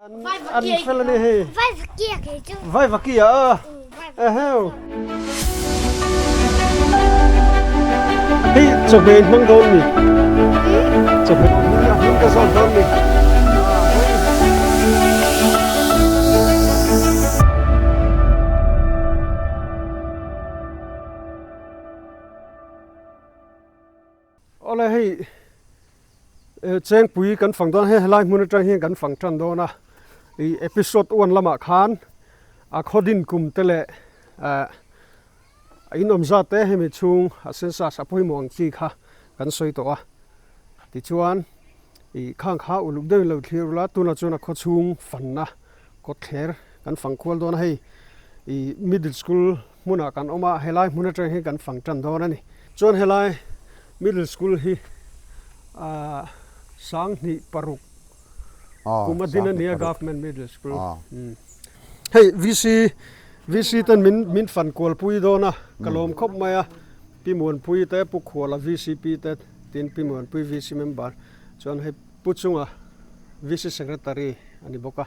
An fel a ni hei. Vaivakia a. Eheu. Hei chawhmeh in hmang dawn mi. Chawhmeh a hmang ka zawt dawn mi. Awle hei Chengpui kan fang dawn a, hei helai hmun atang hian kan fang tan dawn a, ih episode one lamah khan a khaw din kum te leh eh a inawm zat te hemi chhung a census a pawimawh ang chi kha kan sawi tawh a, tichuan ih khang kha uluk deuhin lo thlir ula tunah chuan a khaw chhung fanna kawtthler kan fang kual dawn a, hei ih middle school hmunah kan awm a, helai hmun atang hian kan fang tan dawn a ni. Chuan helai middle school hi ahh 2006 kum a din a nia government middle school. Hei VC VC ten min min fan kual pui dawn a ka lawm khawp mai a Pi Muanpui te Pu Khuala VCP te tin Pi Muanpui VC member chuan hei Pu Chunga VC secretary a ni bawk a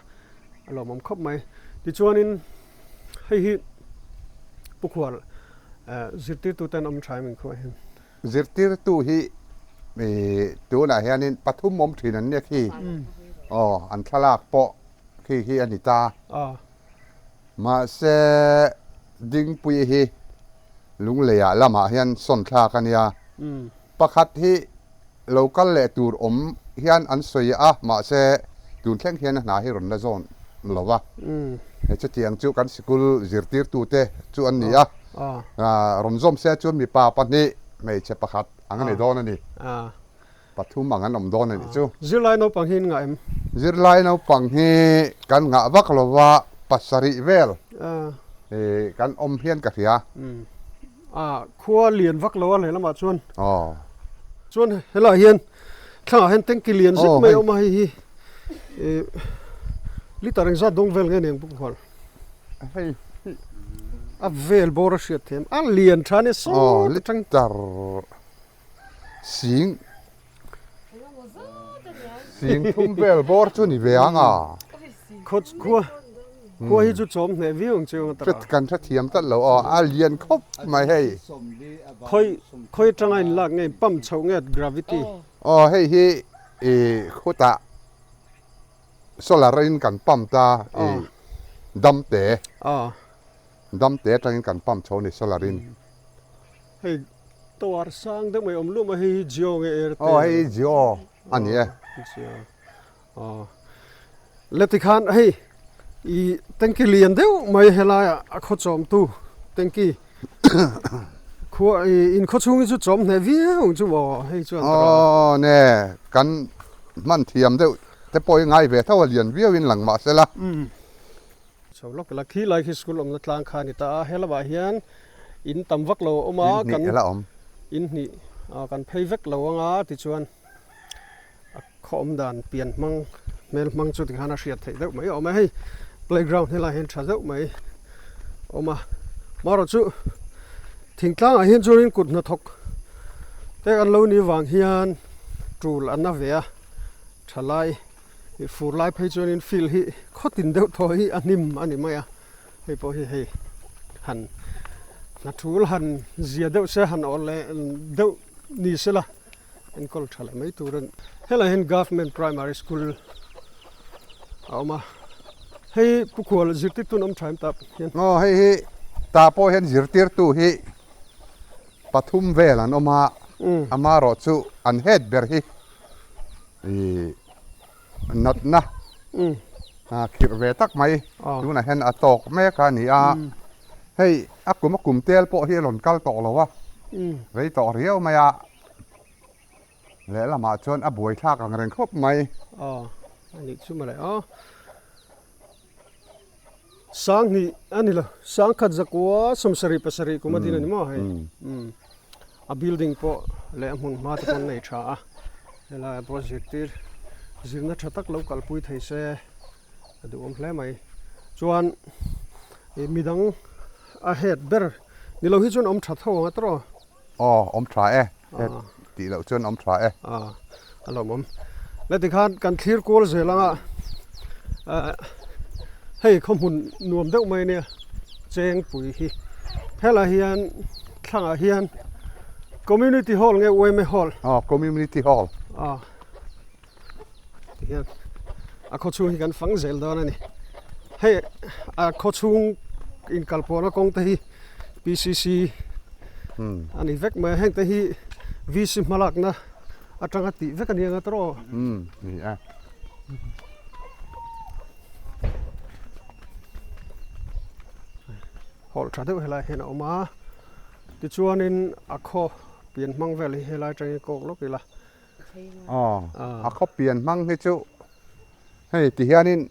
a lawmawm khawp mai. Tichuanin Hei hi Pu Khual zirtirtu ten awm tha em inkhuah hian? Zirtirtu hi tunah hianin pathum awm thin an nia khi. Aw, an thlalak pawh khi hi a ni ta. Mahse Dingpui hi Lungleiah lamah hian sawn thlak a nia. Pakhat hi lo kal leh tur awm hian an sawi a, mahse tun thleng hian a hna hi rawn la zawn lo va. He chutiang chu kan sikul zirtirtute chu an ni a, rawn zawm se chuan mipa pahnih, hmeichhe pakhat ang a ni dawn a ni. Pathum ang an awm dawn a nih chu. Zirlai naupang hi an ngah em? Zirlai naupang hi kan ngah vak lo va, pasarih vel kan awm hian ka hria. A khua lian vak lo a lehlamah chuan. Aw. Chuan helaiah hian thlangah hian tanky lian zet mai a awm a hei hi ih liter engzat dawng vel nge ni ang bawk hual. Hei hi. A vel bawr a hriat thiam a lian tha ania sawt atang. Aw liter sing. Sing thum vel bawr chu ni ve ang a. Khua khua hi chu chawm hneh viau ang chiang a tara. Kan hrethiam tlat lo aw, a lian khawp mai hei. Khawi khawi atanga in lak nge pump chhoh nge gravity. Aw hei hi i khutah solar in kan pump ta i dam te. Dam te atangin kan pump chho a ni solar in. Hei Tower sang deuh mai awm luam a, hei hi Jio nge Airtel? Aw hei hi Jio a ni e. Jio. Aw. Le tikhan hei i tanky lian deuh mai helaiah a khaw chawmtu tanky khua i in khaw chhung hi chu chawm hneh viau ang chu maw hei chuan tara. Aw ne kan hman thiam deuh te pawh hi ngai ve tho a lian viau in lang mahsela. Chho lawk la, khi lai khi school awmna tlang kha a ni ta a, he lamah hian in tam vak lo a awm a, kan In hnih a awm. In hnih kan phei vek lo anga tichuan a khaw awm dan pian hmang hmel hmang chu tikhan a hriat theih deuh mai a awm a, hei playground helai hian tha deuh mai a awm a, marawh chu thingtlangah hian chuanin kut hnathawk te an lo nih vang hian tul an na ve a, thalai. Ih fur lai phei chuanin field hi khawtin deuh thaw hi a hnim a ni mai a, hei pawh hi hei han hna thul han zia deuh se han awrh leh deuh ni sela enkawl tha leh mai tur a ni. Helai hian government primary school a awm a, hei Pu Khual zirtirtu an awm tha em tah hian. Aw hei hi tah pawh hian zirtirtu hi pathum vel an awm a, amaherawhchu an head ber hi. Ih natna khirh ve tak mai tunah hian a tawk mek a ni a, hei a kum a kum tel pawh hi a rawn kal tawh lo a, rei tawh riau mai a, lehlamah chuan a buai thlak ang reng khawp mai. Aw a nih chu mawle aw. Sanghnih a ni lo, sangkhat zakua 77 kum a din a ni maw hei. A building pawh leh a hmun hma te pawh an nei tha a, helaiah pawh zirtir zirna tha tak lo kalpui thei se a duhawm hle mai. Chuan ih midang a head ber ni lo hi chuan awm tha tho ang a tawh. Aw, awm tha e. Head tih loh chuan awm tha e. A lawmawm. Le tikhan kan thlir kual zel anga. Hei khaw hmun nuam deuh mai ania Chengpui hi. Helaiah hian thlangah hian Community Hall nge yma Hall? Aw Community Hall. Aw tihian a khaw chhung hi kan fang zel dawn a ni. Hei a khaw chhung inkalpawhna kawng te hi PCC a ni vek mai a, heng te hi VC hmalakna atanga tih vek a ni ang a tawh. Ni e. Hawlh tha deuh helai hian a awm a, tichuanin a khaw pian hmang vel hi helai atangin kawk lawk ila. Aw, a khaw pian hmang hi chu hei ti hianin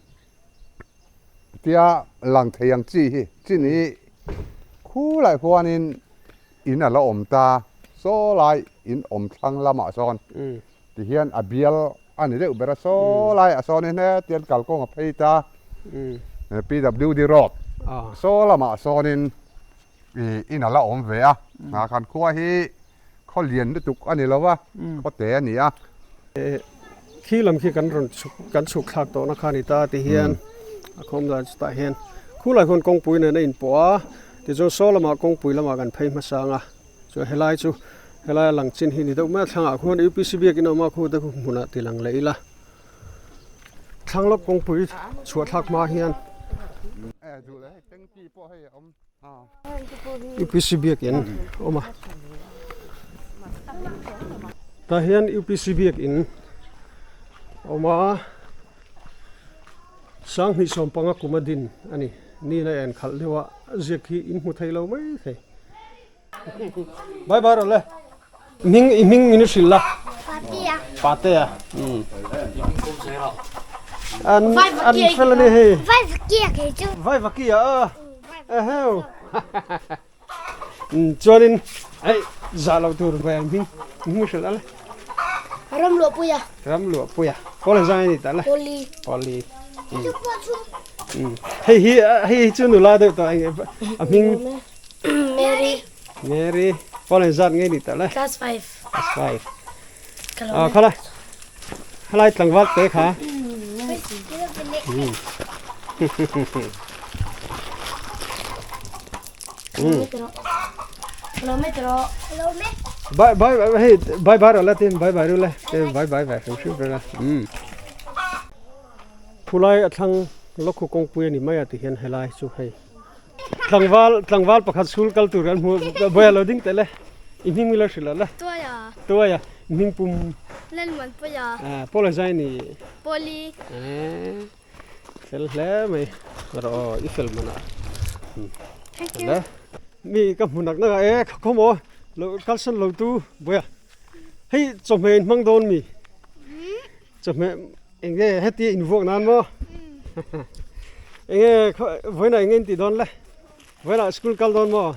tia lang thei ang chi hi chin hi khulai huanin in a la awm ta, saw lai in awm thlang lamah sawn ti hian a bial a ni deuh ber a, saw lai ah sawn in hetian kalkawng a phei ta, PWD road saw lamah sawnin in a la awm ve a, hnah khan khua hi khaw lian lutuk a ni lo va, khaw te a ni a. Khi lam khi kan rawn chhuk kan chhuk thlak tawhna kha a ni ta ti hian a khawm dan chutah hian khulai khuan kawngpui nen a inpawh a, tichuan saw lamah kawngpui lamah kan phei hmasa ang a, chuan helai chu helai a lang chin hi ni deuh mai a, thlangah khuan UPC biakin a awm a, khu te khu hmunah ti lang leh ila. Thlang lawk kawngpui chhuah thlak hma hian UPC biakin a awm a, tah hian UPC biakin a awm a, sanghnih sawmpanga kum a din a ni, nina en khalh deuh a ziak hi in hmu thei lo mai thei. Bye bye rawh le. Hming i hming min hrilh la. Patea. Patea. An an fel ani hei. Vai vakia kei chu. Vai vakia a. Eheu. Chuanin ei za lo tur vai ang hming hming hrilh ale. Ram luah puia. Ram luah puia. Pawle zai ni ta le. Pawli. Pawli. Hei hi hei chu nula deuh tawh a hming Mary. Mary. Pawl in zat ngei ni ta le. Class 5. Class 5. Ah, khala. Khalai tlangval te kha. Bye bye hey bye bye ro la tin bye bye ru le. Bye bye bye hrim hrim la. Phulai a thlang lokhu kawngpui ani mai a ti hian helai chu hei. Tlangval tlangval pakhat school kal tur kan hmu bawi a lo ding teh le i hming milo hrilh le Tuaia Tuaia i hming pum Lalmuanpuia ah Paula zai ni Pawli eh fel hle mai rawh aw i fel man ah Thank you le mi ka hmu nak nak a e khaw maw lo kalsan lo tu bawi a hei chawhmeh in hmang dawn mi Chawhmeh eng nge heti in vuak nan maw? Eng nge vawiinah eng nge in tih dawn le? Vawiinah school kal dawn maw?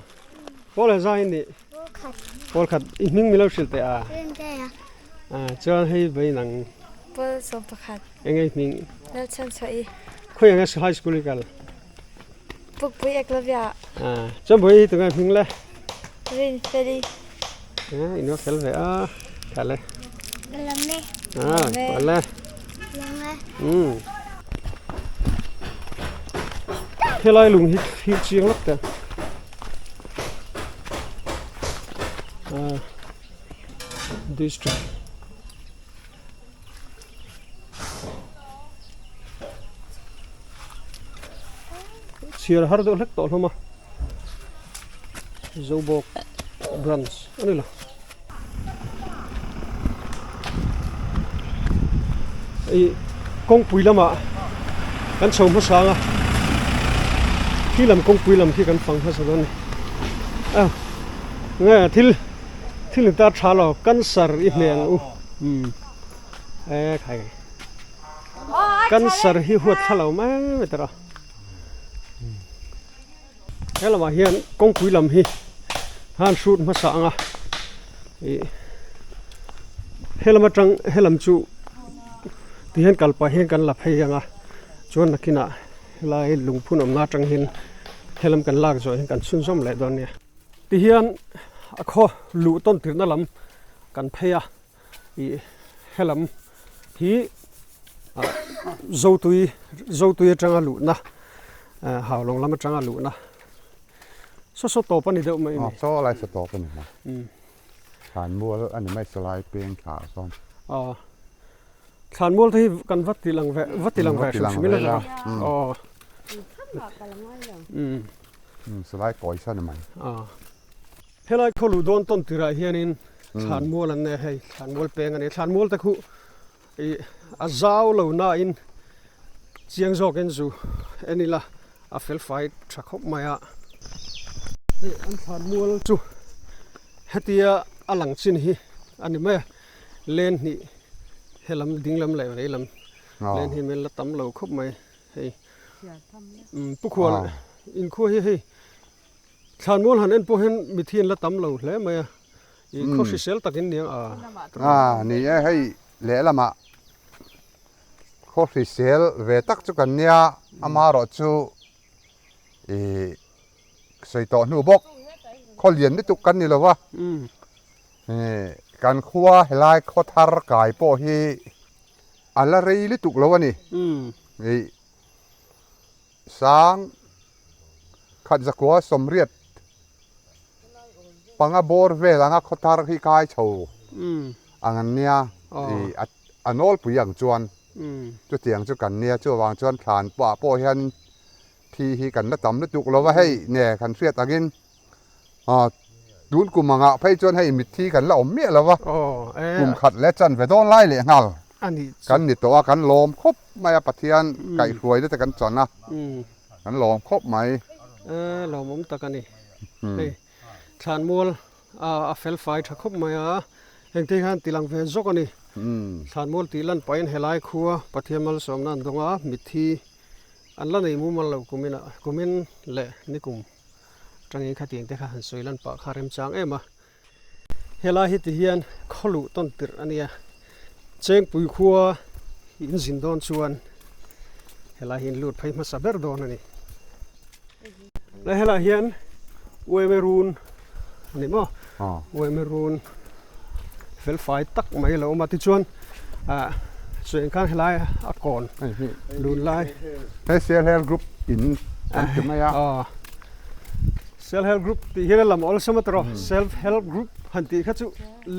Pawl he zai in nih? Pawl khat i hming milo hrilh teh a? Ah chuan hei vawiin ang. Pawl sawm pakhat. Eng nge i hming? Lalchhan chhuah i. Khawi ang nge high school i kal? Pukpui Eklavya. Ah chuan vawiin hi tunge hming le? Rin Feli. Ah in va fel ve a tha le. Lame. Ah le. Lame. Um. Helai lung hi thlir chiang lawk te. Ah district. Chhiar har deuh hlek tawh hlawm a Zobawk branch a ni lo. Ih kawngpui lamah kan chho hmasa ang a khi lam kawngpui lam khi kan fang hmasa dawn a ni a nge thil thil in tar tha lo cancer i hne ang u umm e khai cancer hi huat thla lo mai mai tawh a he lamah hian kawngpui lam hi han hrut hmasa ang a ih helam atang helam chu tihian kal pah hian kan la phei ang a chuan nakinah helai lungphun awmna atang hian helam kan lak zawh hian kan chhunzawm leh dawn nia. Tihian a khaw luh tawn tirhna lam kan phei a ih helam hi. Zotui Zotui atanga luhna Haulawng lam atanga luhna saw saw tawp a ni deuh mai a ni. Saw lai saw tawp a ni mai. Thlanmual a ni mai saw lai peng thla ah sawn. Thlanmual te hi kan va ti lang ve va ti lang ve hrim hrim ila a. Aw. Saw lai kawi saw a ni mai. Helai khaw luh dawn tawn tirah hianin thlanmual an nei a hei thlanmual peng a ni. Thlanmual te khu ih a zau lo nain chiang zawkin zu en ila a fel fai tha khawp mai a. Hei an thlanmual chu hetia a lang chin hi a ni mai a len hnih helam ding lam leh vei lam len hi min la tam lo khawp mai hei pu khual inkhua hi hei. Thlanmual han en pawh hian mithi an la tam lo hle mai a, i khaw hrisel takin niang a. A ni e, hei lehlamah khaw hrisel ve tak chu kan nia, amaherawh chu i sawi tawh hnu bawk, khaw lian lutuk kan ni lo va, kan khua helai khaw thar kai pawh hi a la rei lutuk lo a ni, i Sang khat zakua sawmriat panga bawr vel anga khawthar hi kai chho ang an nia i a nawlpui ang chuan chutiang chu kan nia chuvang chuan thlan pah pawh hian thi hi kan la tam lutuk lo va hei nge kan hriat angin Tun kum angah phei chuan hei mitthi kan la awm miah lo va, kum khat leh chanve dawn lai leh nghal kan ni tawh a, kan lawm khawp mai a, Pathian kaihhruaina te kan chan a, kan lawm khawp mai. Lawmawm tak a ni. Hei thlanmual a fel fai tha khawp mai a, hengte hian tilang ve zawk a ni. Thlanmual tih lan pahin helai khua Pathian malsawmna an dawng a, mitthi an la nei mumal lo kumin leh nikum. Tangin khatiang te kha han sawi lan pah kha remchang em a. Helai hi ti hian khaw luh tawn tirh a nia. Chengpui khua in zin dawn chuan helai hi in lut phei hmasa ber dawn a ni. Le helai hian Ueme run a ni maw? Ueme run fel fai tak mai a lo awm a tichuan ah chuan khan helai a kawn lun lai he self help group in an ti mai a self help group tih hian a lam awlsam a tawrh aw self help group han tih kha chu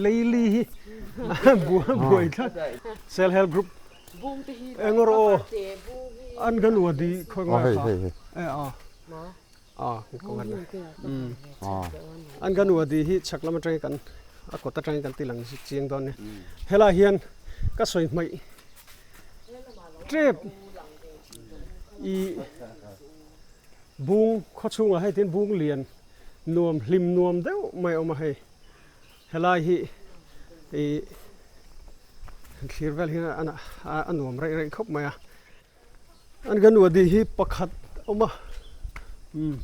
leili hi buai tlat self help group eng rawh aw an kan uadi khawi ngai kha e a An kan uadi hi chhak lam atangin kan a kawt atangin kan ti lang chiang dawn a ni. Helai hian ka sawi hmaih tep i bung khaw chhungah hei tin bung lian nuam hlim nuam deuh mai a awm a hei. Helai hi i thlir vel hian a nuam raih raih khawp mai a. An kan uadi hi pakhat a awm a, umm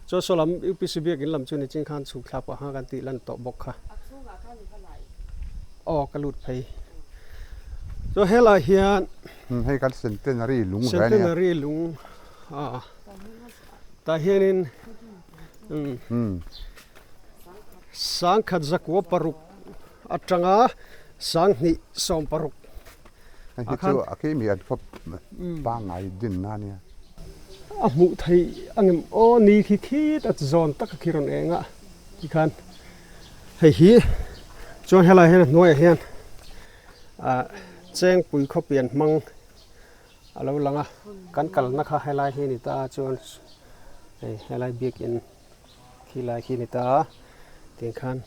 chuan saw lam UPC biakin lam chu nichin khan chhuk thla pah khan kan tih lan tawh bawk kha. Aw ka lut phei. Chuan helai hian Hei kan centenary lung ve a nia. Centenary lung a tah hianin umm sangkhat zakua paruk atanga sanghnih sawmparuk Hei hi chu a khi mi an khawp pangngai dinna a nia. A hmuh theih angem aw ni khi khit a zawn tak a khi rawn eng a tikhan hei hi chuan helai hian a hnuaiah hian ah chengpui khawpian hmang a lo lang a kan kalna kha helai hi a ni ta a chuan hei helai biakin khi lai khi a ni ta a tikhan.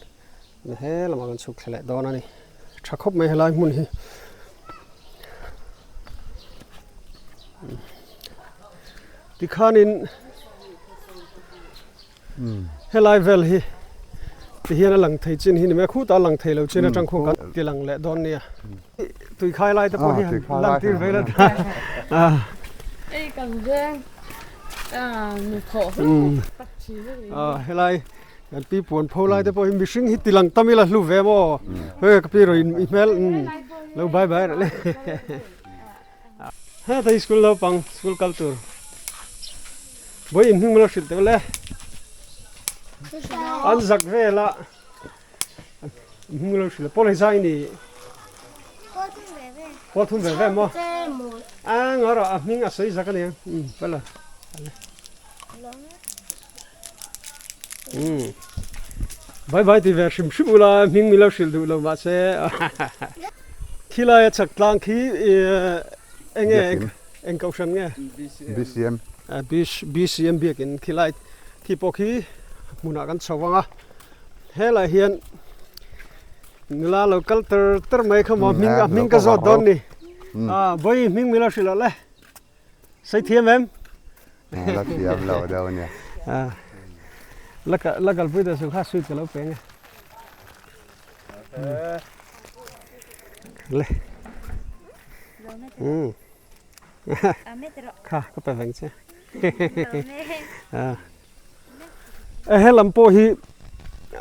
He lamah kan chhuk thla leh dawn a ni. Tha khawp mai helai hmun hi. Tikhanin helai vel hi tihian a lang thei chin hi ni mai a, khutah a lang thei lo chin atang khuan kan ti lang leh dawn nia. Tuikhai lai te pawh hi han lan tir ve la ta. Ei kan veng nu thawh hlauh tak thin a ni. Helai Kan pi puan pho lai te pawh hi mihring hi tilang tam ila hlu ve maw? Hei ka pi rawn i hmel lo bai bai reh le. Heta hi school naupang school kal tur. Vawi in hming lo hrilh teuh le. An zak vel a. Hming lo hrilh pawl hei zai ni. Pawl thum ve ve maw? A ngaw rawh a hming a sawi zak a nia. Umm pala. Umm. Bye bye ti ve hrim hrim ula hming mi lo hrilh duh lo mahse khilai a chak tlang khi enge eng kohhran nge? BCM. BCM biakin khilai khi pawh khi hmunah kan chho vang a. Helai hian nula lo kal ter ter mai kha maw hming a hming ka zawt dawn ni. A vawi hming mila hrilh loh le. Sei thiam em? La thiam lo deuh ania. A la ka la kalpui ta su kha sweet ka lo peng e. Le. Um. Kha ka pe veng che. A. He lam pawh hi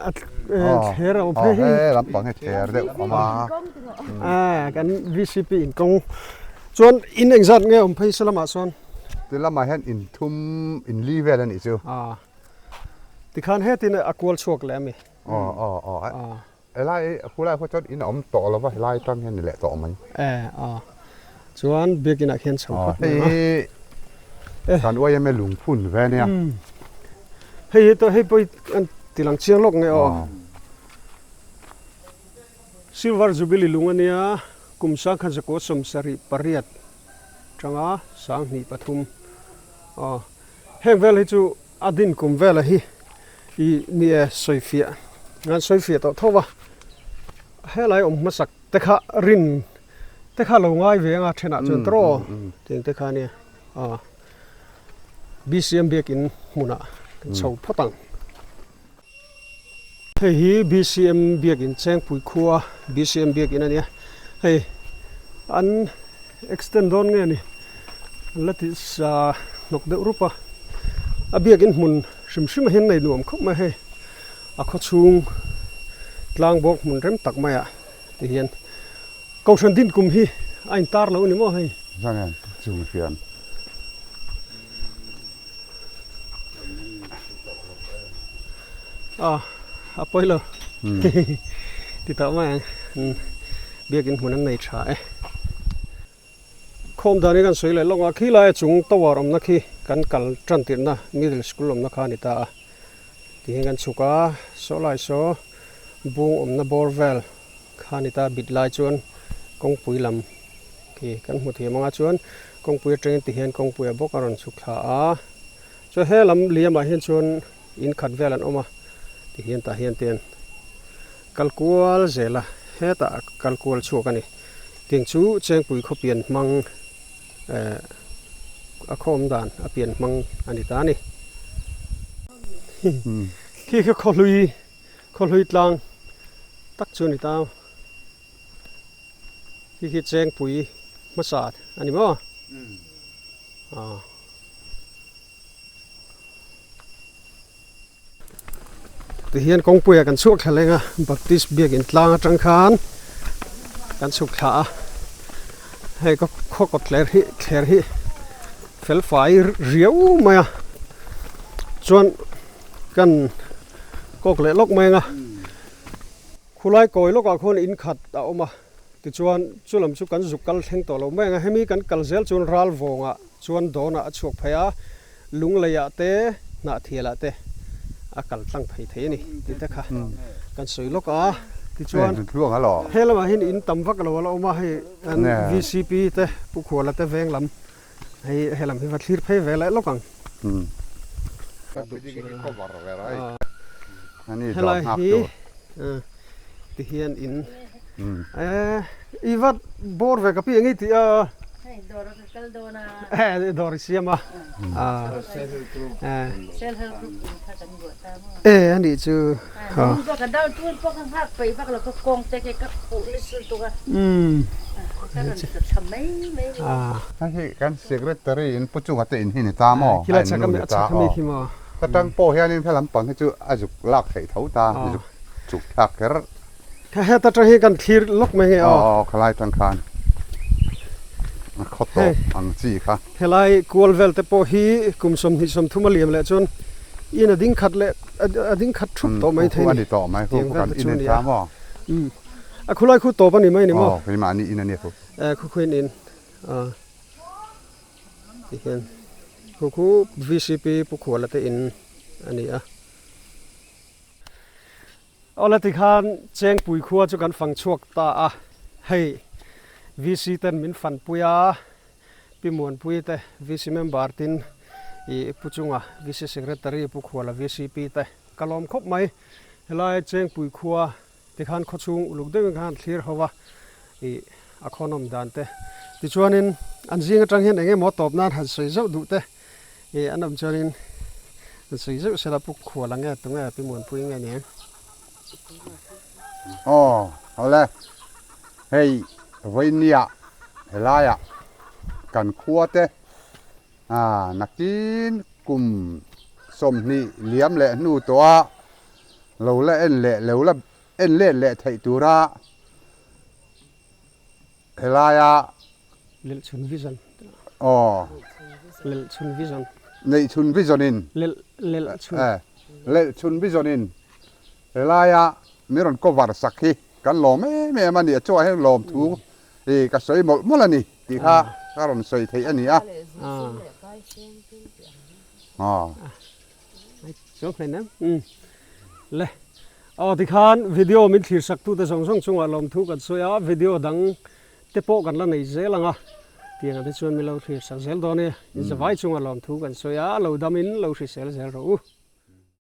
a thler a awm phei hei. He lam pang hi thler deuh a awm a. A kan VCP in kawng chuan in engzat nge awm phei se lamah sawn. Ti lamah hian in thum in li vel a nih chu. A tikhan hetin a kual chhuak leh a mi. Aw aw aw. Helai khulai khaw chuan in a awm tawh lo va, helai atang hian ni leh tawh mai. E a, chuan biakin ah khian chho phawt mai a. Hei hi kan YMA lungphun ve ania. Hei hi tawh hei pawh hi an ti lang chiang lawk nge aw. Silver Jubilee lung ania, kum 1978 tanga 2003 aw. Heng vel hi chu A din kum vela hi i ni e sawifiah an sawifiah tawh tho va, helai awm hmasak te kha rin te kha lo ngai ve anga thenah chuan tawrh tih te kha ania a BCM biakin hmunah kan chho phawt ang. Hei hi BCM biakin Chengpui khua BCM biakin a nia hei an extend dawn nge ni an la ti sa hnawk deuh rup a a biakin hmun hrim hrim ah hian nei nuam khawp mai hei a khaw chhung tlang bawk hmun rem tak mai ah ti hian Kohhran din kum hi a intar lo a ni maw hei? Zan chung hian. A, a pawi lo. Ti tawh mai ang. Biakin hmun an nei tha e. Khawm dan hi kan sawi leh lawk a, khi laia chung tower awmna khi kan kal tan tirhna middle school awmna kha a ni ta a. Tihian kan chhuk a, saw lai saw bung awmna bawr vel. Kha ni ta bit lai chuan kawngpui lam khi kan hmu thiam anga chuan kawngpui atangin ti hian kawngpui a bawk a rawn chhuk thla a chuan he lam liamah hian chuan in khat vel an awm a ti hian tah hian te an kal kual zel a hetah a kal kual chhuak a ni tiang chu chengpui khaw pian hmang eh a khaw awm dan a pian hmang a ni ta a ni khi kha khawhlui. Khawhlui tlang tak chu a ni ta. Khi khi Chengpui hmasa a ni maw? Aw. Tihian kawngpuiah kan chhuak thla leng a, Baptist biakin tlang atang khan kan chhuk thla a. Hei ka khaw kawt thler hi thler hi fel fai riau mai a. Chuan Kan kawk leh lawk mai ang a, khulai kawi lawkah khuan in khat a awm a, tichuan chu lam chu kan zuk kal thleng tawh lo mai ang a, hemi kan kal zel chuan ral vawngah chuan dawnah a chhuak phei a, lungleiah te hnahthialah te a kal tlang phei thei a ni tih te kha kan sawi lawk a, tichuan he lamah hian in tam vak lo a la awm a, hei an VCP te Pu Khuala te veng lam. Hei he lam hi va thlir phei ve leh lawk ang. Helai hi ti hian in i va bawr ve ka pi ang i tih a. Hei dawr ka kal dawn a. Dawr i siam a. Self help group in kha kan buah ta maw. E anih chu. Ka dau tun pawh ka nghak peih vak lo ka kawng te khi ka khuh nasa lutuk a. Ka rawn tla thla mai mai ni. Hei hi kan secretary in pu chunga te in hi ni ta maw? Khilai chhak ami a chhak ami khi maw? Ka tang pawh hianin helam pang hi chu a zuk lak theih tho ta zuk chuk thlak kher. Heta tang hi kan thlir lawk mai nge aw. Aw khalai tang khan a khaw tawp ang chi kha. Helai kual vel te pawh hi kum 23 a liam leh chuan in a ding khat leh a ding khat thup tawh mai thei ni. Tiang vel te chu a ni a. A khulai khu tawp a ni mai ni maw? Aw, keimahni in a nia khu. E, khu khuin in. A, tihian khu khu VCP Pu Khuala te in a ni a. Awle tikhan Chengpui khua chu kan fang chhuak ta a, hei VC ten min fanpui a, Pi Muanpui te VC member tin ih Pu Chunga VC Secretary Pu Khuala VCP te ka lawm khawp mai. Helai Chengpui khua tikhan khawchhung uluk deuhin khan thlir ho a ih a khawnawm dan te. Tichuanin an zing atang hian eng emaw tawp nan han sawi zauh duh te ih an awm chuanin han sawi zauh sela Pu Khuala nge tunge Pi Muanpui nge ni ang. Aw awle hei vawinia helaiah kan khua te ah nakin kum 20 liam leh hnu tawh a lo la en leh lo la en let leh theih tura helaia Lelhchhun vision aw Lelhchhun vision Neihchhun vision in Lelh Lelhchhun eh Lelhchhun vision in helaia min rawn cover sak hi kan lawm em em a ni a chungah hian lawm thu i ka sawi mawlh mawlh a ni tih kha ka rawn sawi theih a ni a. Aw. Chuang hlein em? Umm. Le. Aw tikhan video min thlir sak tute zawng zawng chungah lawmthu kan sawi a, video dang te pawh kan la nei zel ang a, tiang ah te chuan min lo thlir sak zel dawn e. Inzavai chungah lawmthu kan sawi a, lo dam in lo hrisel zel rawh u.